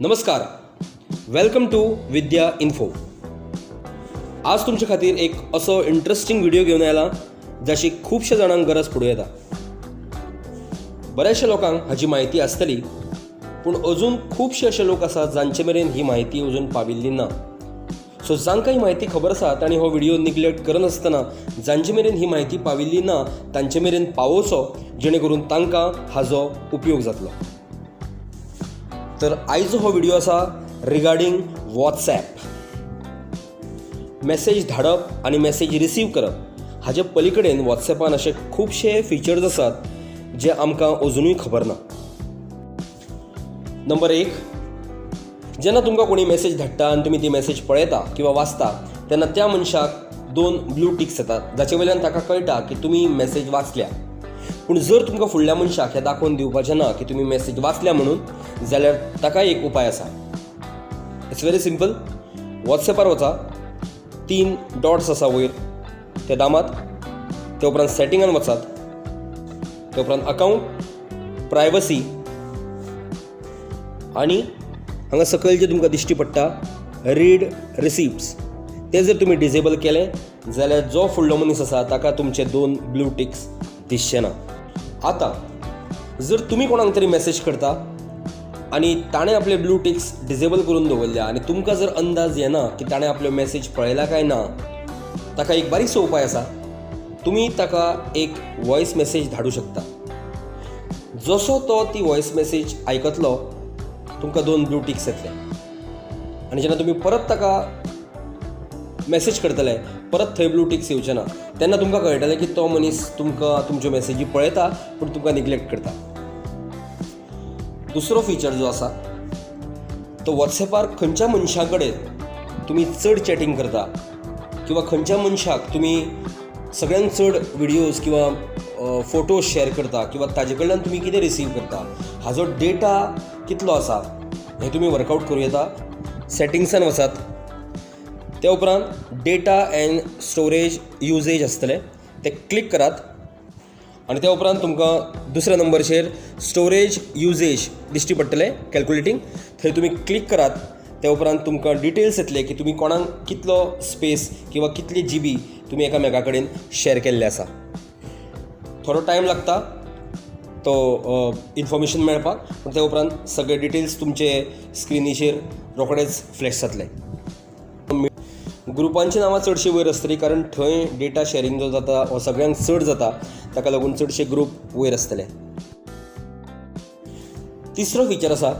नमस्कार, welcome to Vidya info. आज तुमचे खातीर एक असो इंट्रस्टींग व्हिडिओ घेवन आयला जाची खुबश्या जाणांक गरज पडूं येता. बऱ्याचशा लोकांक हाची म्हायती आसतली, पूण अजून खुबशे अशे लोक आसात जांचे मेरेन ही म्हायती अजून पाविल्ली ना. सो जांकां ही म्हायती खबर आसा तांणी हो व्हिडिओ निग्लेक्ट करनासतना जांचे मेरेन ही म्हायती पाविल्ली ना तांचे मेरेन पावोवचो, जेणे करून तांकां हाजो उपयोग जातलो. तर आयचो हो व्हिडिओ आसा रिगार्डींग वॉट्सॅप. मॅसेज धाडप आनी मॅसेज रिसीव करप हाजे पली कडेन वॉट्सॅपान अशे खुबशे फिचर्स आसात जे आमकां अजुनूय खबर ना. नंबर एक, जेन्ना तुमकां कोणी मॅसेज धाडटा आनी तुमी ती मॅसेज पळयता किंवा वाचता तेन्ना त्या मनशाक दोन ब्लू टिक्स येतात, जाचे वयल्यान ताका कळटा की तुमी मॅसेज वाचल्या. पूण जर तुमकां फुडल्या मनशाक हें दाखोवन दिवपाचें ना की तुमी मॅसेज वाचल्या म्हणून, जाल्यार ताका एक उपाय आसा. It's very simple. वॉट्सॅपार वचा, तीन डॉट्स आसा वयर ते दामात, ते उपरांत सेटिंगान वचात, ते उपरांत अकावंट, प्रायवसी आनी हांगा सकयल जे तुमकां दिश्टी पडटा रीड रिसिप्ट्स, ते जर तुमी डिजेबल केले जाल्यार जो फुडलो मनीस आसा ताका तुमचे दोन ब्लू टिक्स दिसचे ना. आतां जर तुमी कोणाक तरी मॅसेज करता आनी ताणें आपले ब्लू टिक्स डिजेबल करून दवरल्या आनी तुमकां जर अंदाज येना की ताणें आपल्यो मॅसेज पळयला काय ना, ताका एक बारीकसो उपाय आसा. तुमी ताका एक वॉयस मॅसेज धाडूं शकता. जसो तो ती वॉयस मॅसेज आयकतलो, तुमकां दोन ब्लू टिक्स येतले आनी जेन्ना तुमी परत ताका मॅसेज करतले, परत थंय ब्लू टिक्स येवचे ना. तेन्ना तुमकां कळटलें की तो मनीस तुमकां तुमच्यो मॅसेजी पळयता, पूण तुमकां निग्लेक्ट करता. दुसरो फिचर जो आसा तो वॉट्सॅपार खंयच्या मनशा कडेन तुमी चड चॅटींग करता किंवा खंयच्या मनशाक तुमी सगळ्यांत चड विडियोज किंवा फोटोज शेअर करता किंवा ताजे कडल्यान तुमी कितें रिसीव करता, हाजो डेटा कितलो आसा हें तुमी वर्कआवट करूं येता. सेटिंग्सान वचात, त्या उपरांत डेटा अँड स्टोरेज युजेज आसतलें, तें क्लिक करात आनी त्या उपरांत तुमकां दुसऱ्या नंबरचेर स्टोरेज युजेज दिश्टी पडटलें कॅल्कुलेटींग. थंय तुमी क्लिक करात. त्या उपरांत तुमकां डिटेल्स येतले की तुमी कोणाक कितलो स्पेस किंवा कितली जीबी तुमी एकामेका कडेन शेअर केल्ले आसा. थोडो टायम लागता तो इन्फॉर्मेशन मेळपाक, पूण त्या उपरांत सगळे डिटेल्स तुमचे स्क्रिनीचेर रोखडेच फ्लॅश जातले. ग्रुपांची नांवां चडशीं वयर आसतलीं, कारण थंय डेटा शेअरींग जो जाता हो सगळ्यांत चड जाता. ताका लागून चडशे ग्रूप वयर आसतले. तिसरो फिचर आसा,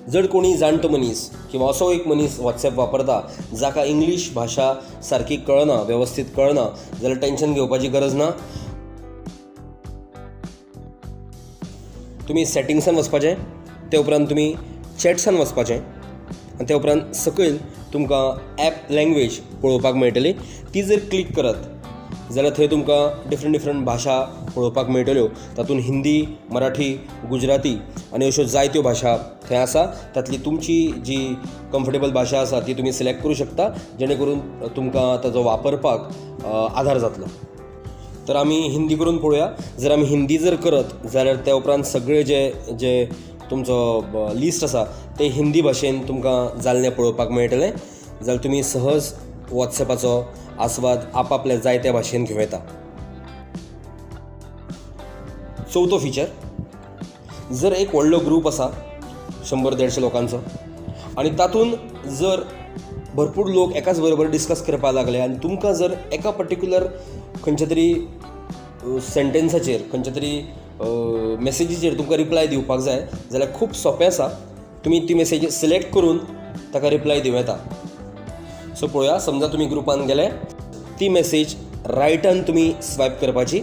जर कोणी जाणटो मनीस किंवा असो एक मनीस वॉट्सॅप वापरता जाका इंग्लीश भाशा सारकी कळना, वेवस्थीत कळना, जाल्यार टेंशन घेवपाची गरज ना. तुमी सेटिंग्सान वचपाचें, ते उपरांत तुमी चॅट्सान वचपाचें आनी त्या उपरांत सकयल तुमकां एप लँग्वेज पळोवपाक मेळटली. ती जर क्लिक करत जाल्यार थंय तुमकां डिफरंट डिफरंट भाशा पळोवपाक मेळटल्यो. तातूंत हिंदी, मराठी, गुजराती आनी अश्यो जायत्यो भाशा थंय आसा. तातली तुमची जी कम्फर्टेबल भाशा आसा ती तुमी सिलेक्ट करूं शकता, जेणे करून तुमकां ताजो वापरपाक आदार जातलो. तर आमी हिंदी करून पळोवया. जर आमी हिंदी जर करत जाल्यार त्या उपरांत सगळे जे जे तुमचो लिस्ट आसा ते हिंदी भाशेन तुमकां जाल्लें पळोवपाक मेळटलें. जाल्यार तुमी सहज वॉट्सॅपाचो आस्वाद आपआपल्या जाय त्या भाशेन घेवं येता. चवथो फिचर, जर एक व्हडलो ग्रूप आसा 100-150 लोकांचो आनी तातूंत जर भरपूर लोक एकाच बरोबर डिस्कस करपाक लागले आनी तुमकां जर एका पर्टिक्युलर खंयच्या तरी सेंटेन्साचेर, खंयच्या तरी मॅसेजीचेर तुमकां रिप्लाय दिवपाक जाय, जाल्यार खूब सोंपें आसा. तुमी ती मॅसेज सिलेक्ट करून ताका रिप्लाय दिवं येता. सो पळोवया, समजा तुमी ग्रुपान गेले, ती मॅसेज रायटान तुमी स्वायप करपाची,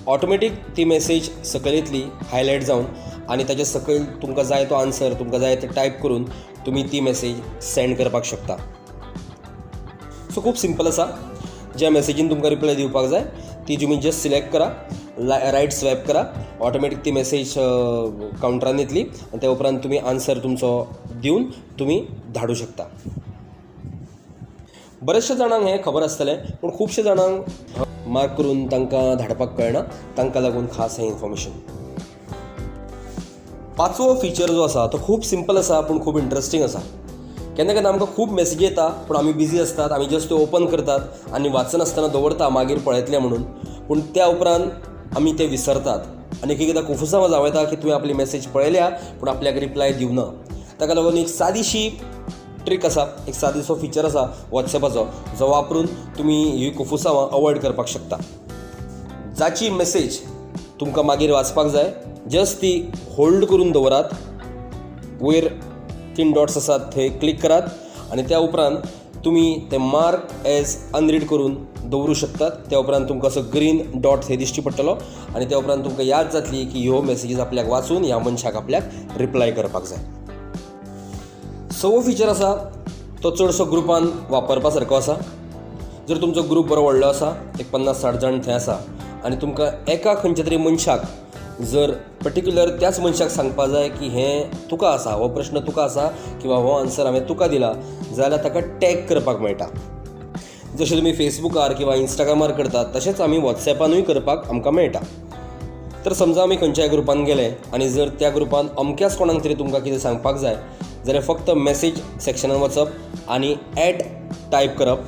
ऑटोमॅटीक ती मॅसेज सकयल येतली हायलायट जावन आनी ताच्या सकयल तुमकां जाय तो आन्सर, तुमकां जाय तें टायप करून तुमी ती मॅसेज सेंड करपाक शकता. सो खूब सिंपल आसा. ज्या मॅसेजीन तुमकां रिप्लाय दिवपाक जाय ती तुमी जस्ट सिलेक्ट करा, रायट स्वायप करा, ऑटोमॅटीक ती मॅसेज कावंटरान येतली आनी त्या उपरांत तुमी आन्सर तुमचो दिवन तुमी धाडूं शकता. बरेचशे जाणांक हें खबर आसतलें, पूण खुबशे जाणांक मार्क करून तांकां धाडपाक कळना. तांकां लागून खास हें इन्फॉर्मेशन. पांचवो फिचर जो आसा तो खूब सिंपल आसा, पूण खूब इंट्रस्टींग आसा. केन्ना केन्ना आमकां खूब मॅसेजी येता, पूण आमी बिजी आसतात. आमी जस्ट त्यो ओपन करतात आनी वाचनासतना दवरता, मागीर पळयतले म्हणून. पूण त्या उपरांत आमी ते विसरतात आनी एक एकदां कोफुसांव जावं येता की तुवें आपली मॅसेज पळयल्या पूण आपल्याक रिप्लाय दिवना. ताका लागून एक सादीशी ट्रीक आसा, एक सादीसो फिचर आसा वॉट्सॅपाचो, जो वापरून तुमी ही कोफुसांवां अवॉयड करपाक शकता. जाची मॅसेज तुमकां मागीर वाचपाक जाय, जस्ट ती होल्ड करून दवरात. वयर तीन डॉट्स आसात, थंय क्लिक करात आनी त्या उपरांत तुमी ते मार्क एज अनरीड करून दवरूं शकतात. त्या उपरांत तुमकां असो ग्रीन डॉट थंय दिश्टी पडटलो आनी त्या उपरांत तुमकां याद जातली की ह्यो मॅसेजीस आपल्याक वाचून ह्या मनशाक आपल्याक रिप्लाय करपाक जाय. सवो फिचर आसा तो चडसो ग्रुपान वापरपा सारको आसा. जर तुमचो ग्रूप बरो व्हडलो आसा, एक 50-60 जाण थंय आसा आनी तुमकां एका खंयच्या तरी मनशाक जर पर्टिक्युलर त्याच मनशाक सांगपा जाय की हें तुका आसा, हो प्रश्न तुका आसा किंवा हो आन्सर हांवें तुका दिला, जाल्यार ताका टॅग करपाक मेळटा. जशें तुमी फेसबुकार किंवा इंस्टाग्रामार करतात, तशेंच आमी वॉट्सॅपानूय करपाक आमकां मेळटा. तर समजा आमी खंयच्याय ग्रुपान गेले आनी जर त्या ग्रुपान अमक्याच कोणाक तरी तुमकां कितें सांगपाक जाय जाल्यार फक्त मॅसेज सॅक्शनान वचप आनी एट टायप करप.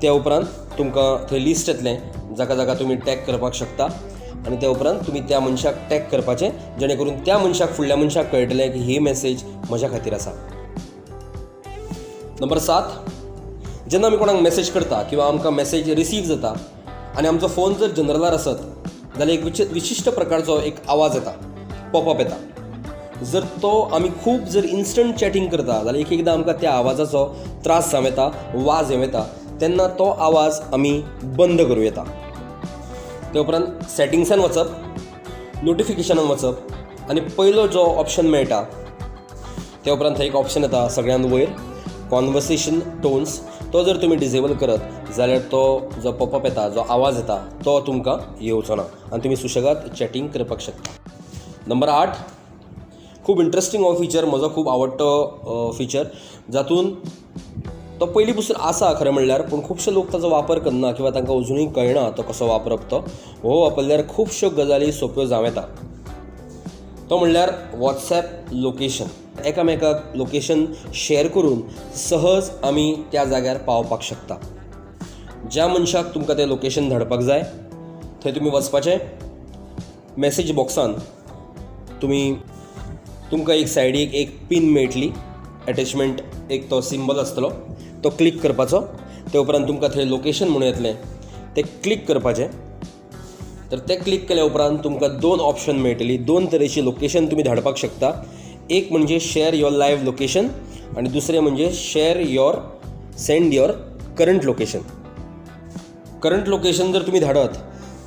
त्या उपरांत तुमकां थंय लिस्ट येतलें जाका जाका तुमी टॅग करपाक शकता आनी त्या उपरांत तुमी त्या मनशाक टॅग करपाचें, जेणे करून त्या मनशाक, फुडल्या मनशाक कळटलें की ही मॅसेज म्हज्या खातीर आसा. नंबर 7, जेन्ना आमी कोणाक मॅसेज करता किंवा आमकां मॅसेज रिसीव जाता आनी आमचो फोन जर जनरलार आसत जाल्यार एक विशिश्ट प्रकारचो एक आवाज येता, पॉपअप येता. जर तो आमी खूब जर इन्स्टंट चॅटींग करता जाल्यार एक एकदां आमकां त्या आवाजाचो त्रास जावं येता, वाज येवं येता. तेन्ना तो आवाज आमी बंद करूं येता. ते उपरांत सॅटिंग्सान वचप, नोटिफिकेशनान वचप आनी पयलो जो ऑप्शन मेळटा, त्या उपरांत थंय एक ऑप्शन येता सगळ्यान वयर, कॉन्वर्सेशन टोन्स. तो जर तुमी डिसेबल करत जाल्यार तो जो पॉपअप येता, जो आवाज येता, तो तुमकां येवचो ना आनी तुमी सुशेगाद चॅटींग करपाक शकता. नंबर 8, खूब इंट्रस्टींग हो फिचर, म्हजो खूब आवडटो फिचर, जातून तो पयलीं पसून आसा खरें म्हणल्यार, पूण खुबशे लोक ताचो वापर करना किंवा तांकां अजुनूय कळना तो कसो वापरप. तो हो वापरल्यार खुबश्यो गजाली सोंप्यो जावं येता. तो म्हणल्यार वॉट्सॅप लोकेशन. एकामेकाक लोकेशन शेअर करून सहज आमी त्या जाग्यार पावपाक शकता. ज्या मनशाक तुमकां तें लोकेशन धाडपाक जाय थंय तुमी वचपाचें, मॅसेज बॉक्सान तुमी, तुमकां एक सायडीक एक पीन मेळटली, एटॅचमेंट एक तो सिंबल आसतलो, तो क्लिक करपाचो. ते उपरांत तुमकां थंय लोकेशन म्हणून येतलें, तें क्लिक करपाचें. तर तें क्लिक केल्या उपरांत तुमकां दोन ऑप्शन मेळटली. दोन तरेची लोकेशन तुमी धाडपाक शकता. एक म्हणजे शेअर your live location आनी दुसरें म्हणजे share your send your current location. Current location जर तुमी धाडत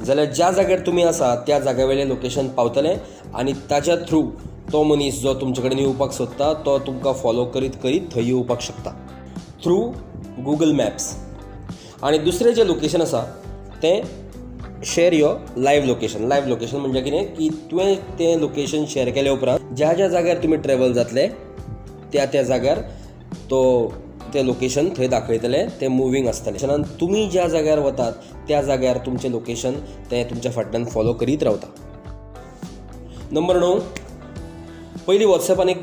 जाल्यार ज्या जाग्यार तुमी आसा त्या जाग्या वयलें लोकेशन पावतलें आनी ताच्या थ्रू तो मनीस जो तुमचे कडेन येवपाक सोदता तो तुमकां फॉलो करीत करीत थंय येवपाक शकता थ्रू गुगल मॅप्स. आनी दुसरें जें लोकेशन आसा तें share your live location. Live location म्हणजे कितें की तुवें तें लोकेशन शेअर केल्या उपरांत ज्या ज्या जाग्यार तुमी ट्रॅवल जातले त्या त्या जाग्यार तो तें लोकेशन थंय दाखयतलें, तें मुवींग आसतलें. तुमी ज्या जाग्यार वतात त्या जाग्यार तुमचें लोकेशन तें तुमच्या फाटल्यान फॉलो करीत रावता. नंबर 9, पयलीं वॉट्सॅपान एक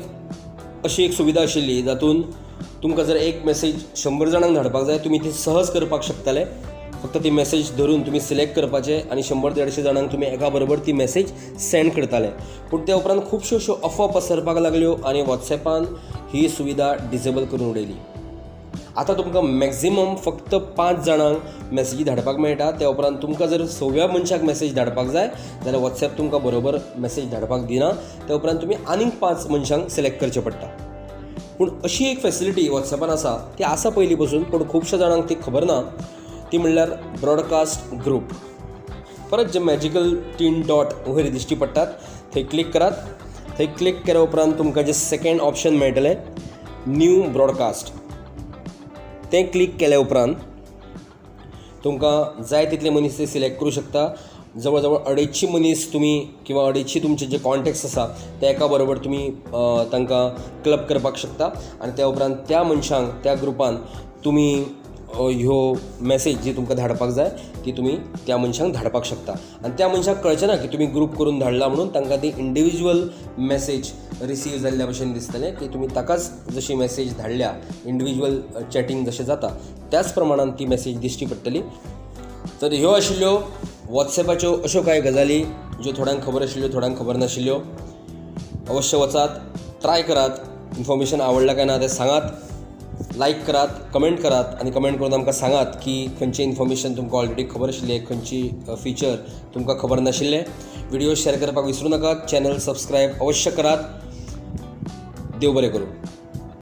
अशी एक सुविधा आशिल्ली जातून तुमकां जर एक मॅसेज 100 जाणांक धाडपाक जाय, तुमी ती सहज करपाक शकताले. फक्त ती मॅसेज धरून तुमी सिलेक्ट करपाचें आनी 100-150 जाणांक तुमी एका बरोबर ती मॅसेज सेंड करताले. पूण त्या उपरांत खुबश्यो अश्यो अफवा पसरपाक लागल्यो आनी वॉट्सॅपान ही सुविधा डिसेबल करून उडयली. आतां तुमकां मॅक्झिमम फक्त पांच जाणांक मॅसेजी धाडपाक मेळटा. त्या उपरांत तुमकां जर सव्या मनशाक मॅसेज धाडपाक जाय जाल्यार वॉट्सॅप तुमकां बरोबर मॅसेज धाडपाक दिना. त्या उपरांत तुमी आनीक पांच मनशांक सिलेक्ट करचें पडटा. पूण अशी एक फॅसिलिटी वॉट्सॅपान आसा, ती आसा पयलीं पसून, पूण खुबश्या जाणांक ती खबर ना. ती म्हणल्यार ब्रॉडकास्ट ग्रूप. परत जे मॅजिकल तीन डॉट वयर दिश्टी पडटात थंय क्लिक करात. थंय क्लिक केल्या उपरांत तुमकां जें सेकेंड ऑप्शन मेळटलें, न्यू ब्रॉडकास्ट, तें क्लिक केल्या उपरांत तुमकां जाय तितले मनीस ते सिलेक्ट करूं शकता. जवळ जवळ 250 मनीस तुमी किंवा 250 तुमचे जे कॉन्टेक्ट्स आसा ते एका बरोबर तुमी तांकां क्लब करपाक शकता आनी त्या उपरांत त्या मनशांक त्या ग्रुपान तुमी ह्यो मॅसेज जी तुमकां धाडपाक जाय ती तुमी त्या मनशांक धाडपाक शकता आनी त्या मनशाक कळचें ना की तुमी ग्रूप करून धाडला म्हणून. तांकां ती इंडिविज्युअल मॅसेज रिसीव जाल्ल्या भशेन दिसतलें की तुमी ताकाच जशी मॅसेज धाडल्या, इंडिविज्युअल चॅटींग जशें जाता त्याच प्रमाणान ती मॅसेज दिश्टी पडटली. तर ह्यो आशिल्ल्यो वॉट्सॅपाच्यो अश्यो कांय गजाली ज्यो थोड्यांक खबर आशिल्ल्यो, थोड्यांक खबर नाशिल्ल्यो. अवश्य वचात, ट्राय करात. इन्फॉर्मेशन आवडलां काय ना तें सांगात. लायक करात, कमेंट करात आनी कमेंट करून आमकां सांगात की खंयचें इन्फॉर्मेशन तुमकां ऑलरेडी खबर आशिल्लें, खंयची फिचर तुमकां खबर नाशिल्लें. व्हिडिओ शेअर करपाक विसरूं नाकात. चॅनल सबस्क्रायब अवश्य करात. देव बरें करूं.